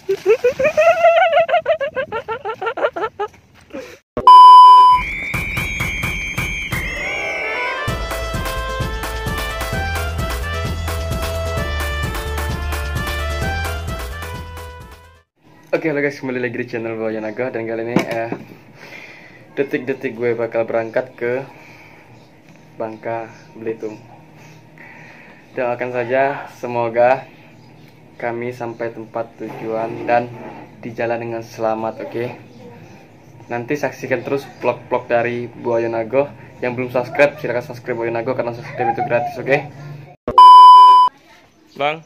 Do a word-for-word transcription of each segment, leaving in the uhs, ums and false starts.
Oke, halo guys, kembali lagi di channel Buaya Naga. Dan kali ini, eh, detik-detik gue bakal berangkat ke Bangka Belitung. Doakan saja semoga kami sampai tempat tujuan dan di jalan dengan selamat, oke? Nanti saksikan terus vlog-vlog dari Buaya Naga. Yang belum subscribe, silahkan subscribe Buaya Naga karena subscribe itu gratis, oke? Bang,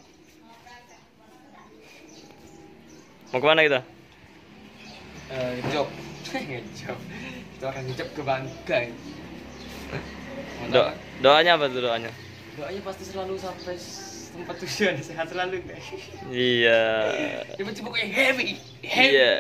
mau kemana kita? Eh, ngejok. Ngejok. Kita akan ngejok ke Bangka. Mau Do tahu? Doanya apa tuh doanya? Doanya pasti selalu sampai s- tempat tujuan, sehat selalu, guys. Iya. Dia benci pokoknya happy. Happy. Iya.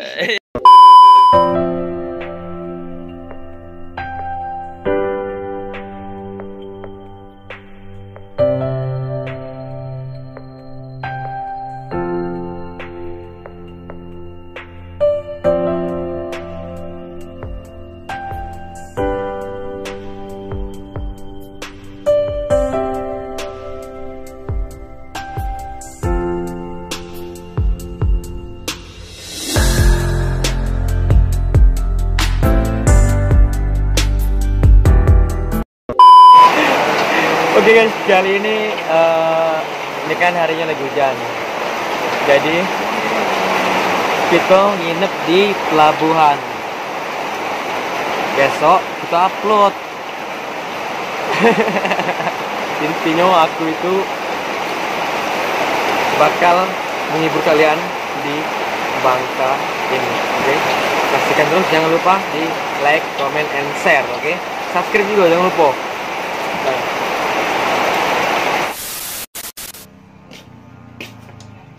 Oke guys, kali ini, eh, ini kan harinya lagi hujan. Jadi kita nginep di pelabuhan. Besok kita upload. Intinya aku itu bakal menghibur kalian di Bangka ini. Oke, saksikan terus, jangan lupa di like, comment, and share. Oke, subscribe juga jangan lupa. Nah.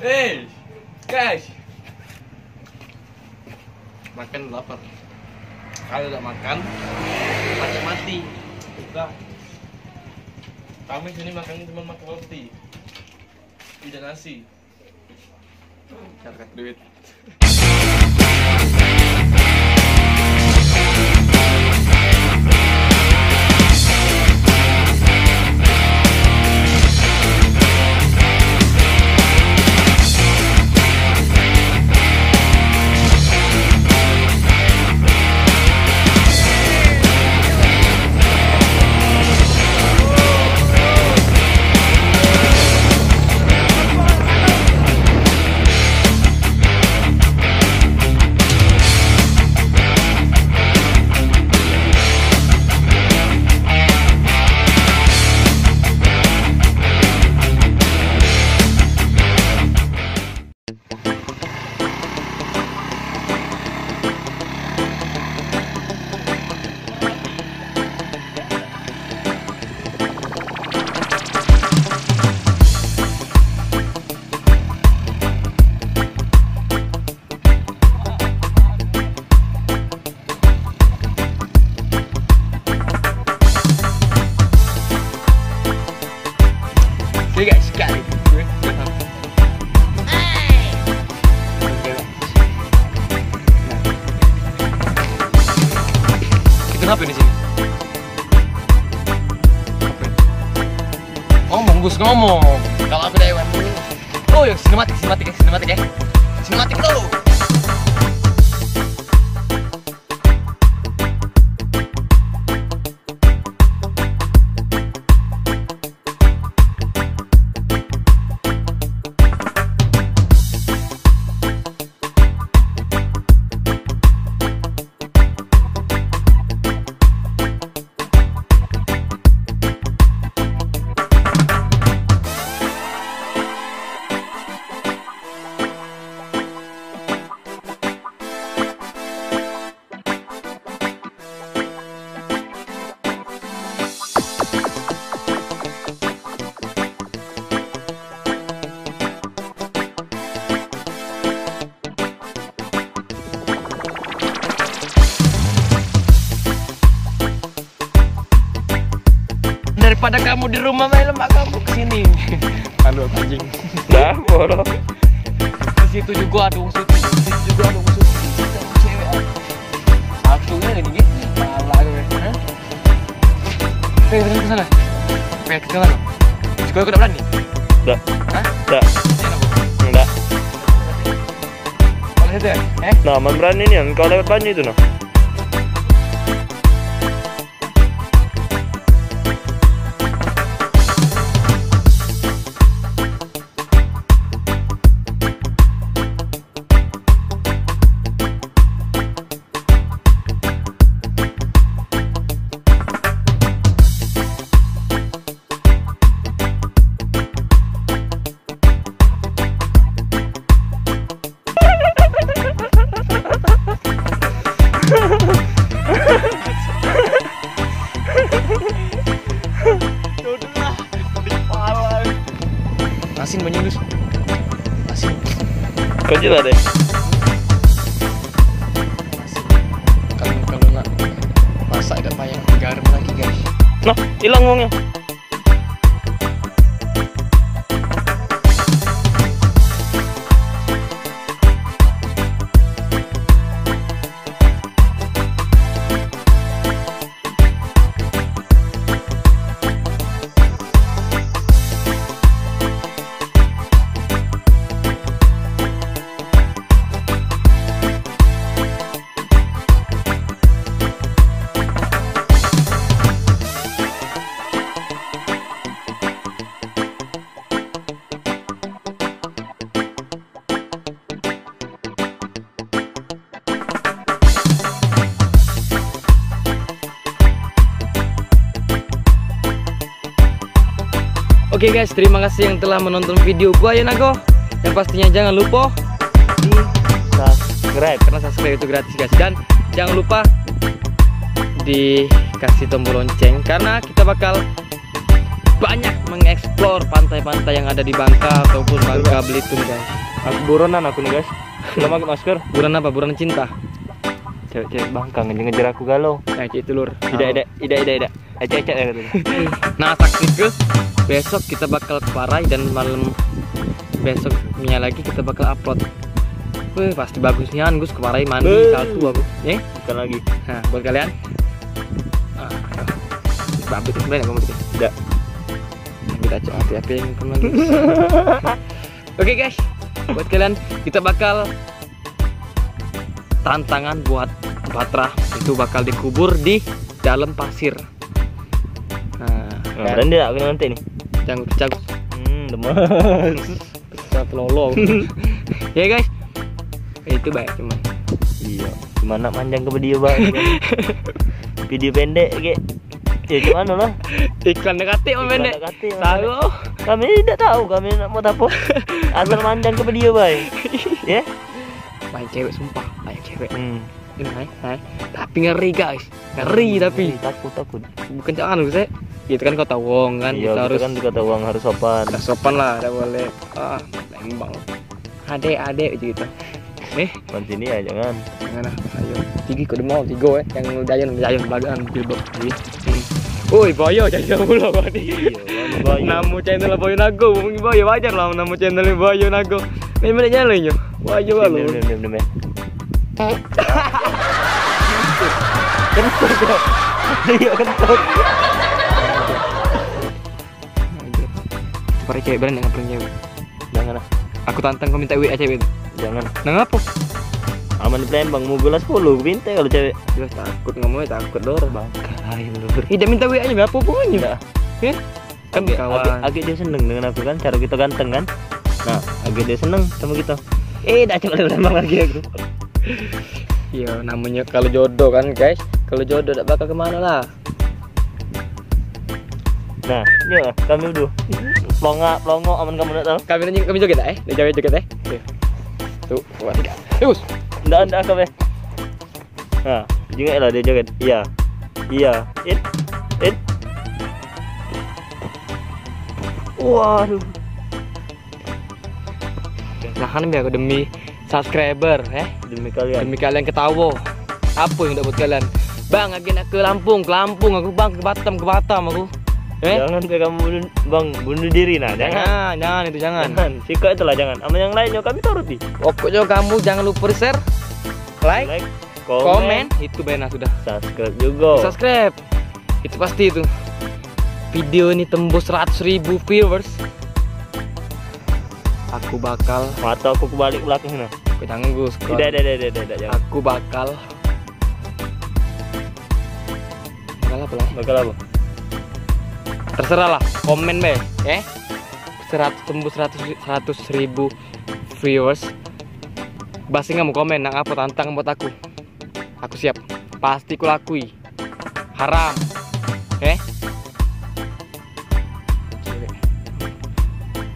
Hey, guys. Makan lapar. Kalau tidak makan, mati mati. Udah. Kami sini makan cuma makan roti. Tidak nasi. Cari duit. Oke guys, sekali. Kita ngapain di sini? Ngapain? Ngomong, Gus, ngomong. Kalau aku dari Iwan dulu. Oh ya, sinematik, sinematik ya, sinematik ya. Sinematik dulu. Daripada kamu di rumah, main lemak kamu kesini. Malu aku, anjing. Dah, bodoh. Situ juga ada wong situ. Situ juga ada wong situ. Situ ada cewek. Satu ni lagi. Malah tu. Hah? Pergi ke sana. Pergi ke sana. Sekolah kau tak berani? Dak. Hah? Dak. Jangan aku. Dak. Kalau situ ya? Eh? Nah, man berani ni, kau lewat banyu itu nah. Asin banyak, Gus. Asin. Kau je lah deh. Asin. Kalau, kalau nak masak dak payah garam lagi, guys. Nah, hilang wongnya. Oke guys, terima kasih yang telah menonton video Buaya Nago. Yang pastinya jangan lupa di subscribe, karena subscribe itu gratis guys. Dan jangan lupa dikasih tombol lonceng karena kita bakal banyak mengeksplor pantai-pantai yang ada di Bangka ataupun Bangka Belitung guys. Aku buronan aku nih guys. Belum pakai masker. Buronan apa? Buronan cinta. Cewek-cewek Bangka ngejar-ngejar aku galau. Nah, cik telur. Tidak, tidak, tidak, tidak, tidak. Ecek-ecek ya katanya. Nah, saksikan besok kita bakal ke Parai dan malam besoknya lagi kita bakal upload. Wih, pasti bagus nian, Gus, ke Parai mandi. Beuh. Salto aku. Eh? Bukan lagi. Nah, buat kalian. Ah, babit sebenarnya kamu tuh. Tidak. Kita cek mati apa yang kamu lagi. Oke, guys, buat kalian, kita bakal tantangan buat Batra itu bakal dikubur di dalam pasir. Nah, nah, kan? Berani tak aku nanti nih? Jangan pecah. Hmm, demen. Pecah telolo. Ya, guys. Itu baik cuman. Iya, cuman nak manjang ke video baik. Video pendek, gek. Ya, cuman lah. Iklan negatif, iklan pendek. Negatif, salah. Kami tidak tahu kami nak buat apa. Asal manjang ke video baik. Ya? Banyak cewek, sumpah, banyak cewek. Hmm. Ini, hai, hai. Tapi ngeri, guys. Ngeri, tapi. Ngeri, takut, takut. Bukan cak anu, Sek. Itu kan kota wong kan, iya, kita kita harus kan di kota wong harus sopan. Harus sopan lah, tidak boleh. Ah, Lembang. Adek, adek, gitu. Eh? Man sini ya, jangan. Jangan lah, ayo. Tiga kau mau, tiga, eh. Yang dayan, dayan, belagaan, jilbab. Oi, bahaya, jangan pulang tadi. Iya, bahaya. Nama channel Boyo Nago, bahaya, wajar lah nama channel Boyo Nago. Memang nyala nyo. Wah, yo, diam, diam, diam, diam, diam. Kentut, yo. Iya, kentut. Parai cewek, berani ngapelin cewek? Jangan lah. Aku tantang kau minta W A cewek tu. Jangan. Nah, ngapo? Aman di Palembang, mau gelas sepuluh, aku minta kalau cewek. Dia takut ngomongnya, takut lor. Bangkai lor. Tidak minta W A-nya, apa hubungannya? Tidak. Ya? Kan agak, kawan. Agak, agak dia seneng dengan aku kan, cara kita ganteng kan. Nah, agak dia seneng sama kita. Eh, dah cuma lembang lagi aku. Ya, namanya kalau jodoh kan, guys. Kalau jodoh tak bakal kemana lah. Nah, ini lah, kami udah pelongak, pelongok, aman kamu nak tahu. Kami nanya, kami joget tak, eh? Dia joget, joget, eh? Oke. Tuh, dua, tiga. Terus. Ndak, ndak, kau, eh. Nah, jingek lah dia joget. Iya. Iya. It. It. Waduh. Nah, kan biar aku demi subscriber, eh. Demi kalian. Demi kalian ketawa. Apa yang dak buat kalian? Bang, lagi nak ke Lampung, ke Lampung aku, Bang, ke Batam, ke Batam aku. Eh? Jangan sampai kamu bunuh, bang, bunuh diri, nah, jangan. Jangan, jangan, itu jangan. Jangan. Sikok itulah jangan. Sama yang lainnya kami turuti. Pokoknya kamu jangan lupa share, like, like, komen, komen, itu benar sudah. Subscribe juga. Subscribe. Itu pasti itu. Video ini tembus seratus ribu viewers. Aku bakal, mata aku kebalik belakang sana. Aku jangan, Gus. Tidak, tidak, tidak, tidak, tidak, jangan. Aku bakal, bakal apa lah? Bakal apa? Terserah lah, komen be, eh. Seratus, tembus seratus, seratus ribu viewers. Pasti kamu komen, nak apa tantang buat aku? Aku siap. Pasti ku lakui. Haram. Eh?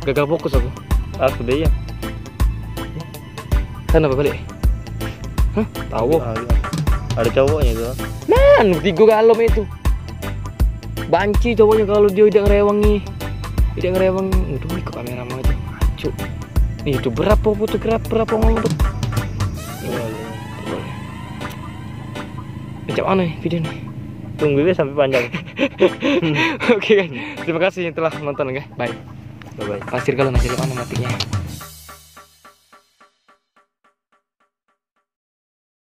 Gagal fokus aku. Aku deh ya. Kan apa balik? Hah? Tahu. Ada cowoknya itu. Man, tiga galon itu. Banci cowoknya kalau dia tidak ngerewangi. Tidak ngerewang. Aduh, ikut kamera mau itu. Acuk. Nih, itu berapa fotografer apa ngomong tuh? Macam mana nih video nih? Tunggu ya sampai panjang. Oke, guys. Terima kasih yang telah menonton, guys. Bye. Bye-bye. Pasir kalau nanti mana matinya.